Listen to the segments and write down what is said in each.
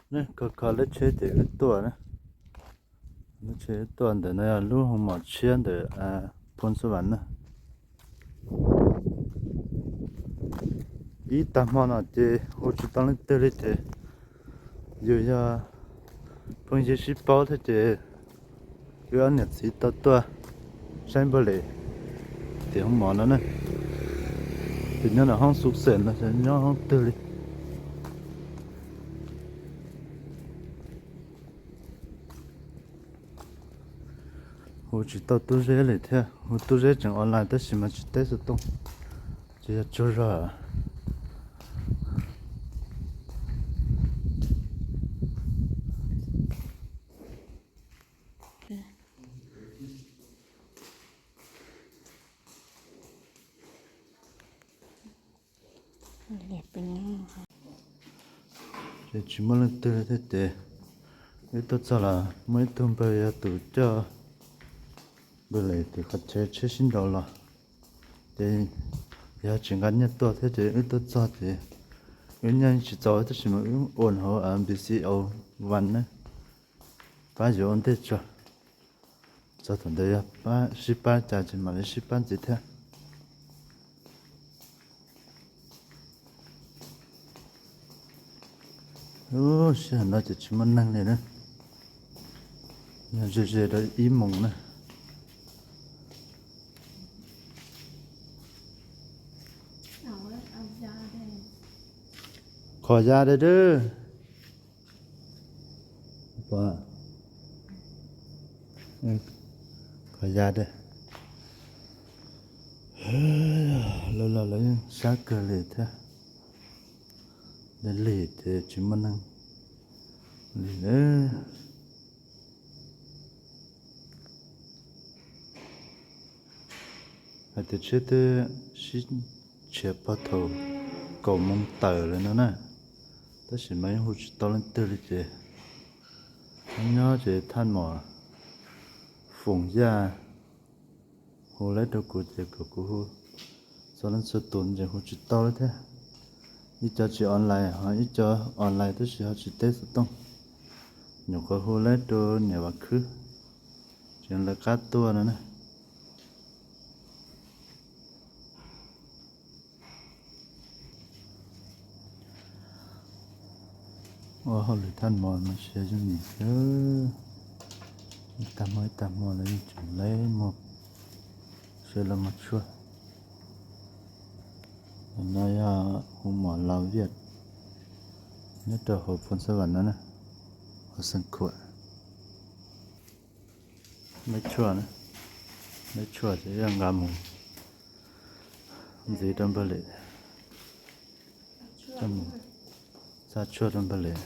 Kho kho lub tsheb ces wb tuaj na. Lub tsheb wb tuaj ntawm no yog lub hoo mom tshiab ntawm Phoos Xab Vam na. Ib tag hmo no ces hu tsis tau leej twg li ces yus yog phooj ywg sib paub thiab ces wb ob niam txiv tau tuaj saib npawg Lis tim hoo mom no na. Ces nyob ntawm hoob xuv xeem no, nyob hoob twg li. Hu tsis tau Tub Zeb li thiab, hu Tub Zeb tseem online tab sis mas tsis teb xov tooj, ces yog tsaug zog. Ces tsis muaj leej twg li thiab ces wb tuaj txog los muaj ib tug npawg yog tus coj npawg Lis tim qhov chaw tsheb sib nraus los, ces yog tsis nqa nyiaj tuaj thiab ces wb tuaj txog ces wb nyiaj tsis txaus tab sis mas wb ua hauv B C O One na, pab yuav ua ntej tso, txog thaum ntawd yog sib pab cas ces mam li sib pab ntxiv thiab. Sij hawm no ces tsis muaj neeg li na, yog ze ze rau ib moos na. Qhov ya dab, qhov ya dab, lawv los lawv yeej sab kawg li thiab, lig lig ces tsis muaj neeg li. Hais tias tsheb twb sib tshiav puag thaum kaum moos tawm lawm no na, tab sis mas yeej hu tsis tau leej twg li ces nyob nyob ces thaj mom Foom Yaj hu lawv rau kuv ces kom kuv hu txhua leej txhua tus ces hu tsis tau li thiab. Ib co tsis online ho ib co online tab sis ho tsis teb xov tooj, nyuam qhuav hu lawv rau niam Vam Khwb, tseem lawv qab tuaj no na. Ua hauj lwm thaj mos mas siav yooj yim xwb, ib tag hmo ib tag hmo lawv yeej tseem lawv muag siav los muag tshuaj. No yog hu mom Laus Viaj nyob rau hauv Phoos Xab Vam no na, hauv Xeev Khuam. Lawv tshuaj, lawv tshuaj ces yog nqa mus ntxiv rau npawg Lis, coj mus xa tshuaj rau npawg Lis.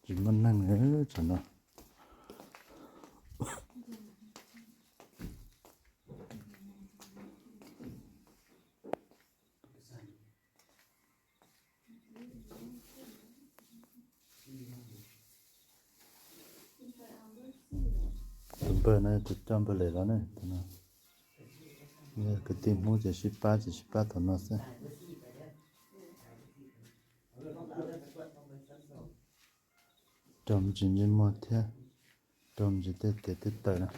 Tsis muaj neeg li tsam no. Tus npawg no tus coj npawg Lis los ne, tus no yog kwv tij Hmoob ces sib pab ces sib pab thaum no xwb. Raug me ntsis ntsej muag thiab raug me ntsis tej tes tej taw na.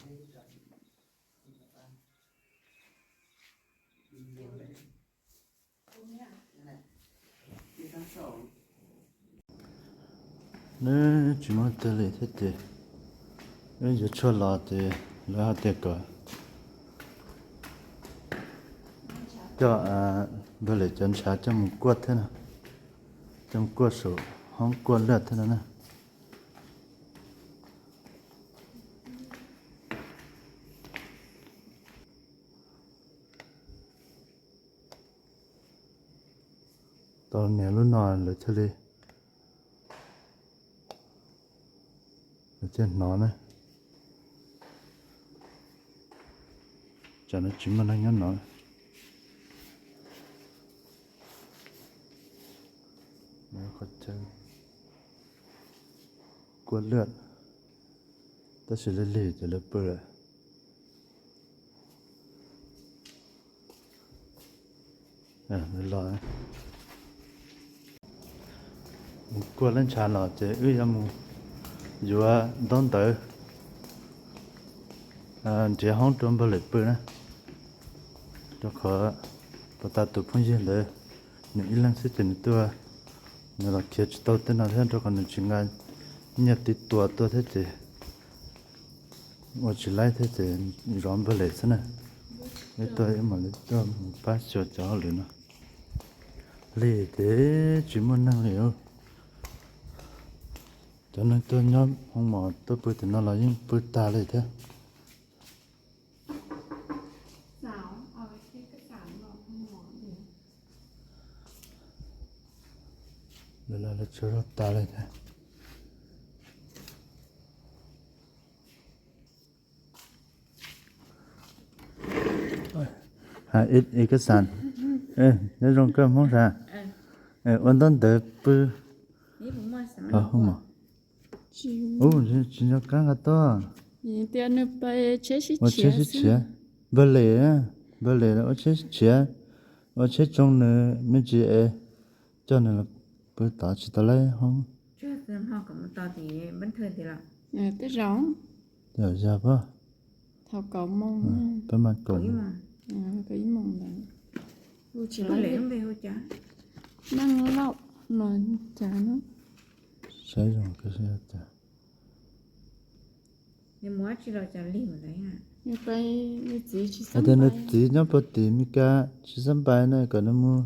Nws tsis muaj twg li thiab ces wb yuav tshuaj los ces lawv hais tias kom coj npawg Lis cov ntshav coj mus kuaj thiab no, coj mus kuaj saum hoob kuaj lwj thiab no na. Tau niam lub no lawv thiaj li, lawv thiaj hnov na. Tsam no tsis muaj neeg nyob no. Qhov chaw kuaj lwj, tab sis lig lig ces lawv pw lawm. Los mus kuaj lab ntsha los ces wb yuav mus yuav ntaub ntawv nrhiav hoob rau npawg Lem pw na. Rau qhov puag ta tus phooj ywg ntawd nws ib leeg xwb ces nws tuaj, nws los khiav tsis tau tej no thiab rau qhov nws tsis nqa nyiaj tiv tuas tuaj thiab ces ua tsis laib thiab ces zov npawg Lem xwb na. Wb tuaj wb mam li tuaj mus pab xyuas cov hauj lwm no. Lig ces tsis muaj neeg li. Cov neeg tuaj nyob hoo mom tuaj pw tim no los yeej pw tag li thiab. Lawv tsaug zog tas li thiab. Ib kas xas, nyob zoo koj Hmoob sas, ua ntaub ntawv pw. Hoo mom, tsis nco qab nqa tuaj. Ua tsheb sib tshiav, npawg Lem, npawg Lem ua tsheb sib tshiav, ua tsheb tsoo nws me ntsis es coj nws los pw tod tsis tau laib hoob. Tej zaum, yog pob, peb mas kaum, neej lauj no cas saib zoo cas. Hais tias nws txiv nyob puag tim Mes Kas tsis xab npais na, kom nws mus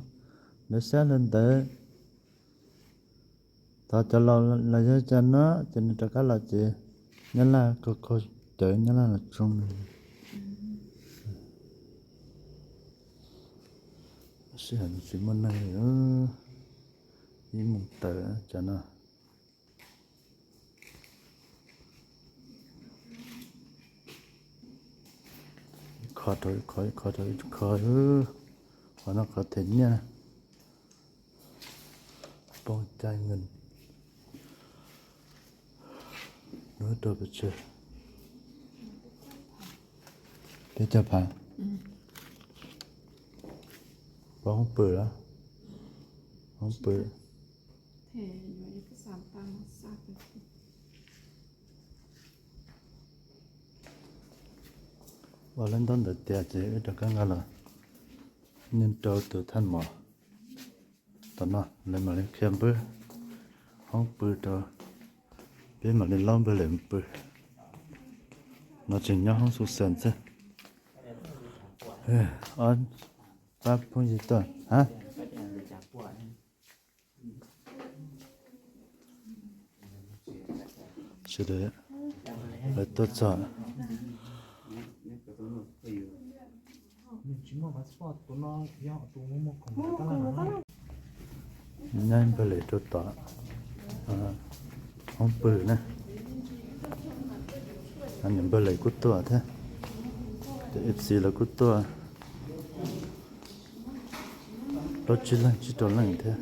lawv xyab lawv ntawv. Thov cov laus los yog cas no ces nws rov qab los ces Nyab Laj kho kho cawv Nyab Laj los tsoo. Sij hawm tsis muaj neeg li, ib moos tawm tsam no. Kho rau ib kho, ib kho rau ib kho, qhov no qhov them nyiaj. Poob cai nkees. Nub rau pes tsawg? Peb caug phav. Poob pw, poob pw. Ua lawv ntaub ntawv tiav ces wb rov qab nqa los nyeej rau tus thaj mom. Tom no lawv mam li qhia npawb hoob pw rau, peb mam li laub npawg Lem pw. No tseem nyob hoob xu xees xwb. Ob pab phooj ywg tuaj, ha? Sawv daws lawv tuaj txog. Nyob npawg Lem rau tom hoob pw na. Niam npawg Lem kuj tuaj thiab, cov ib txiv lawv kuj tuaj, plaub tsib leeg tsib rau leej thiab.